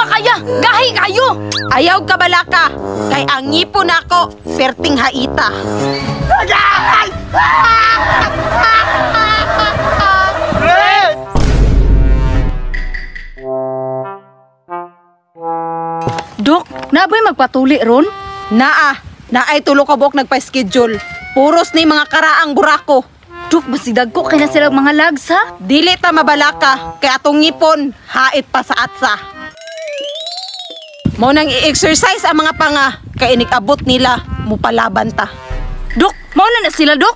makaya! Gahi kayo! Ayaw ka balaka, kay ang ngipon nako perting haita. Dok, naboy magpatuli ron? Naa, naay tulo ka buok nagpa-schedule. Puros ni mga karaang burako. Dok, basidag ko kay na sila mga lags ha? Dili ta mabalaka, kay atong ngipon hait pa sa atsa. Mao nang i-exercise ang mga panga, kay inig-abot nila, mupalaban ta. Dok, mao na na sila, Dok.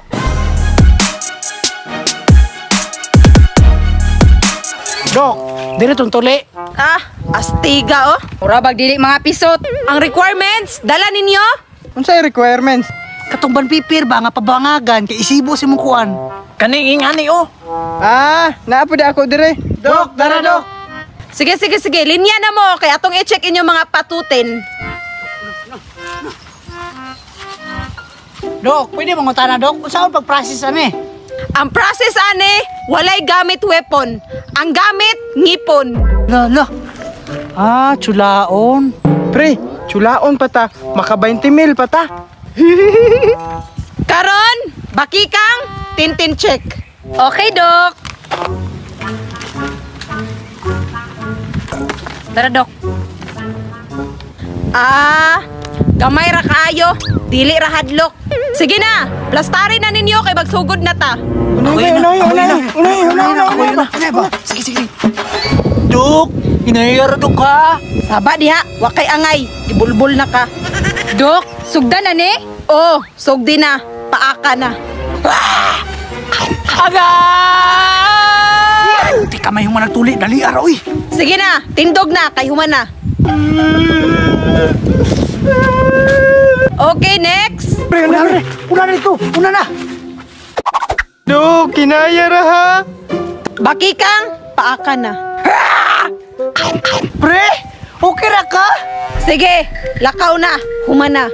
Dok, dili tong tuli. Ah, astiga oh. Mura bag dili mga pisot. Ang requirements, dala ninyo. Unsay requirements? Katong banpipir ba nga pabangagan kay isibo si mong kuan. Kaning ingani oh. Ah, naa pud ako dire. Dok, dara dok. Sige, sige, sige. Linya na mo kay atong i-check inyong mga patutin. Dok, pwede mo ngutana dok? Unsaon pag-process ani? Ang process ani, walay gamit weapon. Ang gamit, ngipon. Lala. Ah, chulaon. Pre, chulaon pa ta. Maka 20 mil pa ta. Karon, bakikang, tintin check. Okay, Dok. Tara, Dok. Ah, gamay ra kaayo, dili ra hadlok. Sige na, plastarin na ninyo kay magsugod na ta. Unay, unay, unay, unay, unay, unay, unay. Sige, sige. Dok, inayar dok ha. Saba diha, wa kay angay, gibulbul na ka. Dok, sugdan na ni? Oh, sugdi na, paaka na. Agay! Di ka may humanagtuli, dali ara oy. Sige na, tindog na, kay human na. Okay, next. Pre, Una na, una na dito, una na. Dok, kinaya ra ha. Bakikang, paaka na. Pre, okay ra ka? Sige, lakaw na, human na.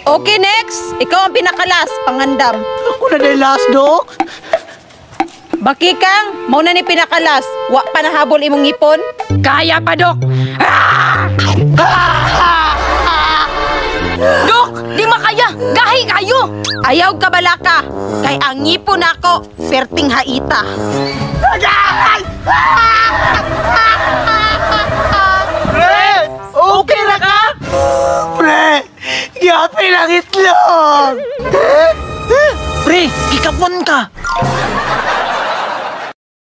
Okay, next. Ikaw ang pinakalas, pangandam. Ako na day last, Dok. Bakikang, mao na ni pinakalas. Wa pa nahabol imong ngipon. Kaya pa, Dok. Dok, di makaya. Gahi kayo. Ayaw ka balaka, kay ang ngipon nako perting haita. Pre, okay ra ka? Pre, giapil ang itlog. Pre, gikapon ka.